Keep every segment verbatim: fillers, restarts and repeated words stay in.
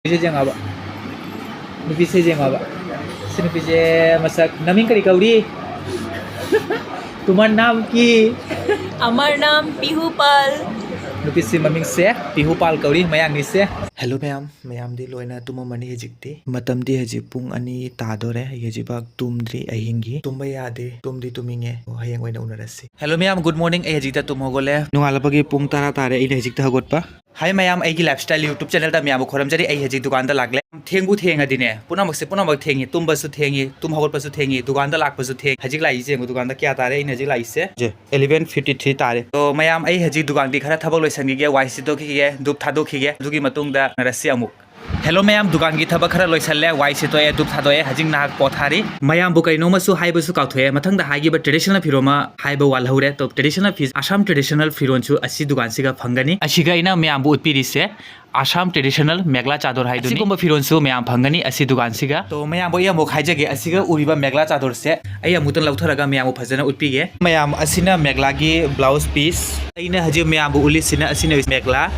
ꯅꯨꯄꯤꯁꯦ ꯌꯦꯡꯉꯣꯕ꯫ ꯅꯨꯄꯤꯁꯦ ꯌꯦꯡꯉꯣꯕ꯫ ꯁꯤ ꯅꯨꯄꯤꯁꯦ ꯃꯁꯛ, ꯅꯃꯤꯡ ꯀꯔꯤ ꯀꯧꯔꯤ? ꯇꯨꯃꯥꯔ ꯅꯥꯝ ꯀꯤ? আমার নাম পিহু পাল। ꯅꯨꯄꯤꯁꯤ ꯃꯃꯤꯡꯁꯦ ꯄꯤꯍꯨ ꯄꯥꯜ ꯀꯧꯔꯤ, ꯃꯌꯥꯡꯅꯤꯁꯦ꯫ Hello ꯃꯌꯥꯝ, ꯃꯌꯥꯝꯗꯤ ꯂꯣꯏꯅ ꯇꯨꯝꯃꯝꯃꯅꯤ ꯍꯧꯖꯤꯛꯇꯤ꯫ ꯃꯇꯝꯗꯤ ꯍꯧꯖꯤꯛ ꯄꯨꯡ ꯑꯅꯤ ꯇꯥꯗꯣꯔꯦ꯫ ꯑꯩ ꯍꯧꯖꯤꯛꯐꯥꯎ ꯇꯨꯝꯗ꯭ꯔꯤ ꯑꯍꯤꯡꯒꯤ꯫ ꯇꯨꯝꯕ ꯌꯥꯗꯦ, ꯇꯨꯝꯗꯤ ꯇꯨꯝꯅꯤꯡꯉꯦ꯫ ꯑꯣ, ꯍꯌꯦꯡ ꯑꯣꯏꯅ ꯎꯅꯔꯁꯤ꯫ Hello ꯃꯌꯥꯝ, good morning꯫ ꯑꯩ ꯍꯧꯖꯤꯛꯇ ꯇꯨꯝ ꯍꯧꯒꯠꯂꯦ꯫ ꯅꯣꯡꯉꯥꯜꯂꯛꯄꯒꯤ ꯄꯨꯡ ꯇꯔꯥ ꯇꯥꯔꯦ ꯑꯩꯅ ꯍꯧꯖꯤꯛꯇ ꯍꯧꯒꯠꯄ꯫ Hi ꯃꯌꯥꯝ, ꯑꯩꯒꯤ Lifestyle YouTube channelꯗ ꯃꯌꯥꯝꯕꯨ ꯈꯣꯏꯔꯝꯖꯔꯤ꯫ ꯑꯩ ꯍꯧꯖꯤꯛ ꯗꯨꯀꯥꯟꯗ ꯂꯥꯛꯂꯦ꯫ ꯊꯦꯡꯕꯨ ꯊꯦꯡꯉꯗꯤꯅꯦ, ꯄꯨꯝꯅꯃꯛꯁꯦ ꯄꯨꯝꯅꯃꯛ ꯊꯦꯡꯉꯤ꯫ ꯇꯨꯝꯕꯁꯨ ꯊꯦꯡꯉꯤ, ꯇꯨꯝ ꯍꯧꯒꯠꯄꯁꯨ ꯊꯦꯡꯉꯤ, ꯗꯨꯀꯥꯟꯗ ꯂꯥꯛꯄꯁꯨ ꯊꯦꯡꯉꯤ꯫ ꯍꯧꯖꯤꯛ ꯂꯥꯛꯏꯁꯦ ꯌꯦꯡꯉꯨ, ꯗꯨꯀꯥꯟꯗ ꯀꯌꯥ ꯇꯥꯔꯦ? ꯑꯩꯅ ꯍꯧꯖꯤꯛ ꯂꯥꯛꯏꯁꯦ eleven fifty three ꯇꯥꯔꯦ꯫ ꯑꯗꯣ ꯃꯌꯥꯝ, ꯑꯩ ꯍꯧꯖꯤꯛ ꯗꯨꯀꯥꯟꯒꯤ ꯈꯔ ꯊꯕꯛ ꯂꯣꯏꯁꯟꯈꯤꯒꯦ, ꯋꯥꯏ ꯁꯤꯠꯇꯣꯛꯈꯤꯒꯦ, ꯙꯨꯞ ꯊꯥꯗꯣꯛꯈꯤꯒꯦ, ꯑꯗꯨꯒꯤ ꯃꯇꯨꯡꯗ ꯎꯅꯔꯁꯤ ꯑꯃꯨꯛ꯫ Hello ꯃꯌꯥꯝ, ꯗꯨꯀꯥꯟꯒꯤ ꯊꯕꯛ ꯈꯔ ꯂꯣꯏꯁꯜꯂꯦ, ꯋꯥꯏ ꯁꯤꯠꯇꯣꯛꯑꯦ, ꯙꯨꯞ ꯊꯥꯗꯣꯛꯑꯦ, ꯍꯧꯖꯤꯛ ꯉꯥꯏꯍꯥꯛ ꯄꯣꯊꯥꯔꯤ꯫ ꯃꯌꯥꯝꯕꯨ ꯀꯩꯅꯣꯝꯃꯁꯨ ꯍꯥꯏꯕꯁꯨ ꯀꯥꯎꯊꯣꯛꯑꯦ, ꯃꯊꯪꯗ ꯍꯥꯏꯈꯤꯕ traditional ꯐꯤꯔꯣꯟ ꯑꯃ ꯍꯥꯏꯕ ꯋꯥꯠꯍꯧꯔꯦ꯫ ꯇꯣ traditional ꯐꯤ, ꯑꯁꯥꯝ traditional ꯐꯤꯔꯣꯟꯁꯨ ꯑꯁꯤ ꯗꯨꯀꯥꯟꯁꯤꯒ ꯐꯪꯒꯅꯤ꯫ ꯑꯁꯤꯒ ꯑꯩꯅ ꯃꯌꯥꯝꯕꯨ ꯎꯠꯄꯤꯔꯤꯁꯦ ꯑꯁꯥꯝ traditional ꯃꯦꯒ꯭ꯂꯥ ꯆꯥꯗꯣꯔ ꯍꯥꯏꯗꯨꯅꯤ꯫ ꯑꯁꯤꯒꯨꯝꯕ ꯐꯤꯔꯣꯟꯁꯨ ꯃꯌꯥꯝ ꯐꯪꯒꯅꯤ ꯑꯁꯤ ꯗꯨꯀꯥꯟꯁꯤꯒ꯫ ꯇꯣ ꯃꯌꯥꯝꯕꯨ ꯑꯩ ꯑꯃꯨꯛ ꯍꯥꯏꯖꯒꯦ, ꯑꯁꯤꯒ ꯎꯔꯤꯕ ꯃꯦꯒ꯭ꯂꯥ ꯆꯥꯗꯣꯔꯁꯦ ꯑꯩ ꯑꯃꯨꯛꯇꯪ ꯂꯧꯊꯔꯒ ꯃꯌꯥꯝꯕꯨ ꯐꯖꯅ ꯎꯠꯄꯤꯒꯦ꯫ ꯃꯌꯥꯝ, ꯑꯁꯤꯅ ꯃꯦꯒ꯭ꯂꯥꯒꯤ blouse piece꯫ ꯑꯩꯅ ꯍꯧꯖꯤꯛ ꯃꯌꯥꯝꯕꯨ ꯎꯠꯂꯤꯁꯤꯅ ꯑꯁꯤꯅ ꯃꯦꯒ꯭ꯂꯥ꯫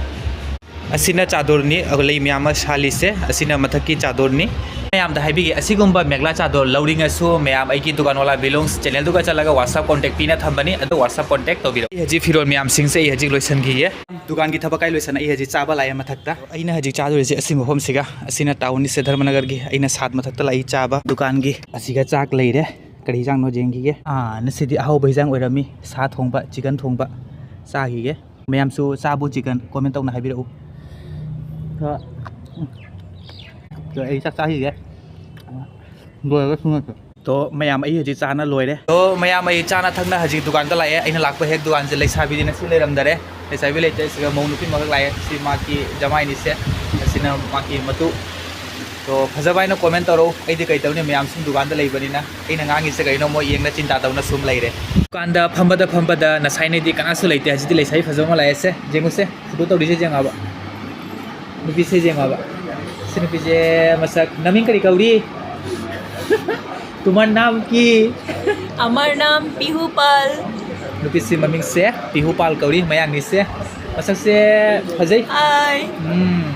ꯑꯁꯤꯅ ꯆꯥꯗꯣꯔꯅꯤ, ꯑꯗꯨꯒ ꯂꯩ ꯃꯌꯥꯝ ꯑꯃ ꯁꯥꯜꯂꯤꯁꯦ, ꯑꯁꯤꯅ ꯃꯊꯛꯀꯤ ꯆꯥꯗꯣꯔꯅꯤ꯫ ꯃꯌꯥꯝꯗ ꯍꯥꯏꯕꯤꯒꯦ, ꯑꯁꯤꯒꯨꯝꯕ ꯃꯦꯒ꯭ꯂꯥ ꯆꯥꯗꯣꯔ ꯂꯧꯅꯤꯡꯉꯁꯨ ꯃꯌꯥꯝ ꯑꯩꯒꯤ ꯗꯨꯀꯥꯟ ꯋꯥꯂꯥ ꯕꯤꯂꯣꯡꯁ channelꯗꯨꯒ ꯆꯠꯂꯒ WhatsApp contact ꯄꯤꯅ ꯊꯝꯕꯅꯤ, ꯑꯗꯣ WhatsApp contact ꯇꯧꯕꯤꯔꯛꯎ꯫ ꯑꯩ ꯍꯧꯖꯤꯛ ꯐꯤꯔꯣꯜ ꯃꯌꯥꯝꯁꯤꯡꯁꯦ ꯑꯩ ꯍꯧꯖꯤꯛ ꯂꯣꯏꯁꯟꯈꯤꯒꯦ꯫ ꯗꯨꯀꯥꯟꯒꯤ ꯊꯕꯛ ꯀꯥꯏ ꯂꯣꯏꯁꯟꯅ ꯑꯩ ꯍꯧꯖꯤꯛ ꯆꯥꯕ ꯂꯥꯛꯑꯦ ꯃꯊꯛꯇ꯫ ꯑꯩꯅ ꯍꯧꯖꯤꯛ ꯆꯥꯗꯣꯔꯤꯁꯦ ꯑꯁꯤ ꯃꯐꯝꯁꯤꯒ, ꯑꯁꯤꯅ ꯇꯥꯎꯟꯅꯤꯁꯦ ꯙꯔꯃꯅꯒꯔꯒꯤ꯫ ꯑꯩꯅ ꯁꯥꯠ ꯃꯊꯛꯇ ꯂꯥꯛꯏ ꯆꯥꯕ꯫ ꯗꯨꯀꯥꯟꯒꯤ ꯑꯁꯤꯒ ꯆꯥꯛ ꯂꯩꯔꯦ꯫ ꯀꯔꯤ ꯍꯤꯟꯖꯥꯡꯅꯣ ꯌꯦꯡꯈꯤꯒꯦ꯫ ꯑꯥ, ꯉꯁꯤꯗꯤ ꯑꯍꯥꯎꯕ ꯍꯤꯟꯖꯥꯡ ꯑꯣꯏꯔꯝꯃꯤ, ꯁꯥ ꯊꯣꯡꯕ, chicken ꯊꯣꯡꯕ ꯆꯥꯈꯤꯒꯦ꯫ ꯃꯌꯥꯝꯁꯨ ꯆꯥꯕꯨ chicken comment ꯇꯧꯅ ꯍꯥꯏꯕꯤꯔꯛꯎ꯫ ꯑ, ꯎꯝ꯫ ꯑꯗꯣ ꯑꯩ ꯆꯥꯛ ꯆꯥꯈꯤꯒꯦ꯫ ꯂꯣꯏꯔꯒ ꯁꯨꯅꯁꯦ꯫ ꯇꯣ ꯃꯌꯥꯝ, ꯑꯩ ꯍꯧꯖꯤꯛ ꯆꯥꯅ ꯂꯣꯏꯔꯦ꯫ ꯇꯣ ꯃꯌꯥꯝ, ꯑꯩ ꯆꯥꯅ ꯊꯛꯅ ꯍꯧꯖꯤꯛ ꯗꯨꯀꯥꯟꯗ ꯂꯥꯛꯑꯦ꯫ ꯑꯩꯅ ꯂꯥꯛꯄ ꯍꯦꯛ ꯗꯨꯀꯥꯟꯁꯦ ꯂꯩꯁꯥꯕꯤꯗꯤ ꯉꯁꯤ ꯂꯩꯔꯝꯗꯔꯦ꯫ ꯂꯩꯁꯥꯕꯤ ꯂꯩꯇꯦ꯫ ꯁꯤꯒ ꯃꯧ ꯅꯨꯄꯤ ꯑꯃꯈꯛ ꯂꯥꯛꯑꯦ꯫ ꯁꯤ ꯃꯥꯒꯤ ꯖꯃꯥꯏꯅꯤꯁꯦ, ꯑꯁꯤꯅ ꯃꯥꯒꯤ ꯃꯇꯨ꯫ ꯇꯣ ꯐꯖꯕ ꯍꯥꯏꯅ comment ꯇꯧꯔꯛꯎ꯫ ꯑꯩꯗꯤ ꯀꯩ ꯇꯧꯅꯤ, ꯃꯌꯥꯝ ꯁꯨꯝ ꯗꯨꯀꯥꯟꯗ ꯂꯩꯕꯅꯤꯅ꯫ ꯑꯩꯅ ꯉꯥꯡꯉꯤꯁꯦ ꯀꯩꯅꯣ ꯃꯣꯏ ꯌꯦꯡꯅ ꯆꯤꯟꯇꯥ ꯇꯧꯅ ꯁꯨꯝ ꯂꯩꯔꯦ꯫ ꯗꯨꯀꯥꯟꯗ ꯐꯝꯕꯗ ꯐꯝꯕꯗ ꯉꯁꯥꯏꯅꯗꯤ ꯀꯅꯥꯁꯨ ꯂꯩꯇꯦ, ꯍꯧꯖꯤꯛꯇꯤ ꯂꯩꯁꯥꯕꯤ ꯐꯖꯕ ꯑꯃ ꯂꯥꯛꯑꯦꯁꯦ꯫ ꯌꯦꯡꯉꯨꯁꯦ, photo ꯇꯧꯔꯤꯁꯦ ꯌꯦꯡꯉꯣꯕ꯫ ꯅꯨꯄꯤꯁꯦ ꯌꯦꯡꯉꯣꯕ꯫ ꯁꯤ ꯅꯨꯄꯤꯁꯦ ꯃꯁꯛ, ꯅꯃꯤꯡ ꯀꯔꯤ ꯀꯧꯔꯤ? ꯇꯨꯃꯥꯔ ꯅꯥꯝ ꯀꯤ? আমার নাম পিহু পাল। ꯅꯨꯄꯤꯁꯤ ꯃꯃꯤꯡꯁꯦ ꯄꯤꯍꯨ ꯄꯥꯜ ꯀꯧꯔꯤ, ꯃꯌꯥꯡꯅꯤꯁꯦ꯫ ꯃꯁꯛꯁꯦ ꯐꯖꯩ꯫ Hi꯫ ꯎꯝ꯫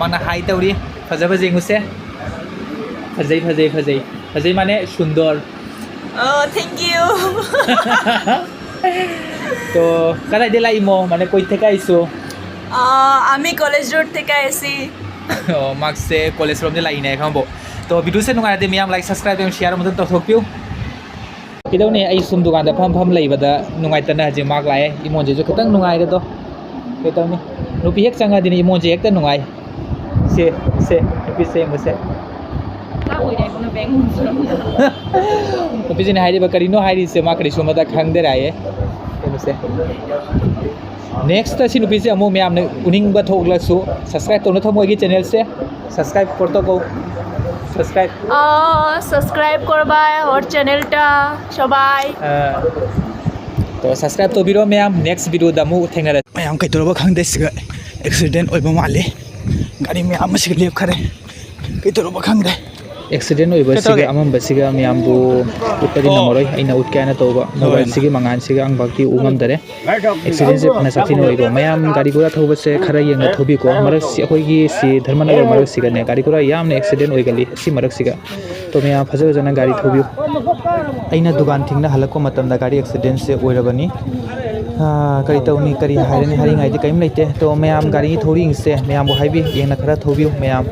ꯃꯥꯅ ꯍꯥꯏ ꯇꯧꯔꯤ꯫ ꯐꯖ ꯐꯖ ꯌꯦꯡꯉꯨꯁꯦ꯫ ꯐꯖꯩ, ꯐꯖꯩ, ꯐꯖꯩ꯫ ꯐꯖꯩ ꯃꯥꯅꯦ, ꯁꯨꯟꯗꯣꯔ꯫ Oh, thank you. ত' ꯀꯗꯥꯏꯗ ꯂꯥꯛꯏꯃꯣ? মানে, কই থেকে আইছো? Uh, আমি কলেজ রোড থেকে আইছি। ꯑꯣ, ꯃꯥꯁꯦ ꯀꯣꯂꯦꯖ ꯔꯣꯝꯗ ꯂꯥꯛꯏꯅꯦ ꯈꯪꯉꯕꯣ? ত' ꯚꯤডিꯑꯣꯁꯦ ꯅꯨꯡꯉꯥꯏꯔꯗꯤ ꯃꯌꯥꯝ like, subscribe, and share ꯑꯃꯇꯪ ꯇꯧꯊꯣꯛꯄꯤꯌꯨ꯫ ꯀꯩꯗꯧꯅꯤ, ꯑꯩ ꯁꯨꯝ ꯗꯨꯀꯥꯟꯗ ꯐꯝ ꯐꯝ ꯂꯩꯕꯗ ꯅꯨꯡꯉꯥꯏꯇꯅ ꯍꯧꯖꯤꯛ ꯃꯥꯛ ꯂꯥꯛꯑꯦ꯫ ꯏꯃꯣꯟꯁꯤꯁꯨ ꯈꯤꯇꯪ ꯅꯨꯡꯉꯥꯏꯔꯦꯗꯣ꯫ ꯀꯩꯗꯧꯅꯤ, ꯅꯨꯄꯤ ꯍꯦꯛ ꯆꯪꯉꯗꯤꯅꯦ ꯏꯃꯣꯟꯁꯦ ꯍꯦꯛꯇ ꯅꯨꯡꯉꯥꯏ꯫ ꯁꯦ, ꯁꯦ, ꯅꯨꯄꯤꯁꯦ ꯌꯦꯡꯉꯨꯁꯦ꯫ ꯅꯨꯄꯤꯁꯤꯅ ꯍꯥꯏꯔꯤꯕ ꯀꯔꯤꯅꯣ ꯍꯥꯏꯔꯤꯁꯦ, ꯃꯥ ꯀꯔꯤꯁꯨ ꯑꯃꯠꯇ ꯈꯪꯗꯔꯦ ꯍꯥꯏꯌꯦ꯫ ꯌꯦꯡꯉꯨꯁꯦ꯫ ꯅꯦꯛꯁꯇ ꯁꯤ ꯅꯨꯄꯤꯁꯦ ꯑꯃꯨꯛ ꯃꯌꯥꯝꯅ ꯎꯅꯤꯡꯕ ꯊꯣꯛꯂꯁꯨ subscribe ꯇꯧꯅ ꯊꯝꯃꯣ ꯑꯩꯒꯤ ꯆꯦꯅꯦꯜꯁꯦ꯫ Subscribe ꯀꯣꯠꯇꯣꯛꯀꯣ꯫ Subscribe꯫ Uh, subscribe করবা ওর চ্যানেলটা সবাই। ꯑ, ꯇꯣ, subscribe ꯇꯧꯕꯤꯔꯣ ꯃꯌꯥꯝ, next videoꯗ ꯑꯃꯨꯛ ꯊꯦꯡꯅꯔꯁꯤ꯫ ꯃꯌꯥꯝ ꯀꯩꯗꯧꯔꯕ ꯈꯪꯗꯦ, ꯁꯤꯒ accident ꯑꯣꯏꯕ ꯃꯥꯜꯂꯤ꯫ ꯒꯥꯔꯤ ꯃꯌꯥꯝ ꯑꯃ ꯁꯤꯒ ꯂꯦꯞꯈꯔꯦ꯫ ꯀꯩꯗꯧꯔꯕ ꯈꯪꯗꯦ꯫ ꯑꯦꯛꯁꯤꯗꯦꯟ ꯑꯣꯏꯕꯁꯤꯒ ꯀꯩꯗꯧꯔꯒꯦ? ꯑꯃꯝꯕꯁꯤꯒ ꯃꯌꯥꯝꯕꯨ ꯎꯠꯄꯗꯤ ꯑꯣ꯫ ꯉꯝꯃꯔꯣꯏ꯫ ꯑꯩꯅ ꯎꯠꯀꯦ ꯍꯥꯏꯅ ꯇꯧꯕ ꯍꯣꯏ꯫ ꯃꯣꯕꯥꯏꯜꯁꯤꯒꯤ ꯃꯉꯥꯜꯁꯤꯒ ꯑꯃꯕꯥꯎꯗꯤ ꯎ ꯉꯝꯗꯔꯦ꯫ ꯑꯦꯛꯁꯤꯗꯦꯟꯁꯦ ꯐꯅ ꯁꯥꯊꯤꯅ ꯑꯣꯏꯀꯣ꯫ ꯃꯌꯥꯝ ꯒꯥꯔꯤ ꯒꯨꯔꯥ ꯊꯧꯕꯁꯦ ꯈꯔ ꯌꯦꯡꯅ ꯊꯧꯕꯤꯀꯣ꯫ ꯃꯔꯛꯁꯤ ꯑꯩꯈꯣꯏꯒꯤ ꯁꯤ ꯙꯔꯃꯅꯒꯔ ꯃꯔꯛꯁꯤꯒꯅꯦ ꯒꯥꯔꯤ ꯒꯨꯔꯥ ꯌꯥꯝꯅ ꯑꯦꯛꯁꯤꯗꯦꯟ ꯑꯣꯏꯒꯜꯂꯤ꯫ ꯁꯤ ꯃꯔꯛꯁꯤꯒ꯫ ꯇꯣ ꯃꯌꯥꯝ ꯐꯖ ꯐꯖꯅ ꯒꯥꯔꯤ ꯊꯧꯕꯤꯌꯨ꯫ ꯑꯩꯅ ꯗꯨꯀꯥꯟ ꯊꯤꯡꯅ ꯍꯜꯂꯛꯄ ꯃꯇꯝꯗ ꯒꯥꯔꯤ ꯑꯦꯛꯁꯤꯗꯦꯟꯁꯦ ꯑꯣꯏꯔꯕꯅꯤ꯫ ꯑꯥ, ꯀꯔꯤ ꯇꯧꯅꯤ, ꯀꯔꯤ ꯍꯥꯏꯔꯅꯤ, ꯍꯥꯏꯅꯤꯡꯉꯥꯏꯗꯤ ꯀꯔꯤꯝ ꯂꯩꯇꯦ꯫ ꯇꯣ ꯃꯌꯥꯝ ꯒꯥꯔꯤ ꯊꯧꯔꯤꯁꯦ ꯃꯌꯥꯝꯕꯨ ꯍꯥꯏꯕꯤ, ꯌꯦꯡꯅ ꯈꯔ ꯊꯧꯕꯤꯌꯨ ꯃꯌꯥꯝ꯫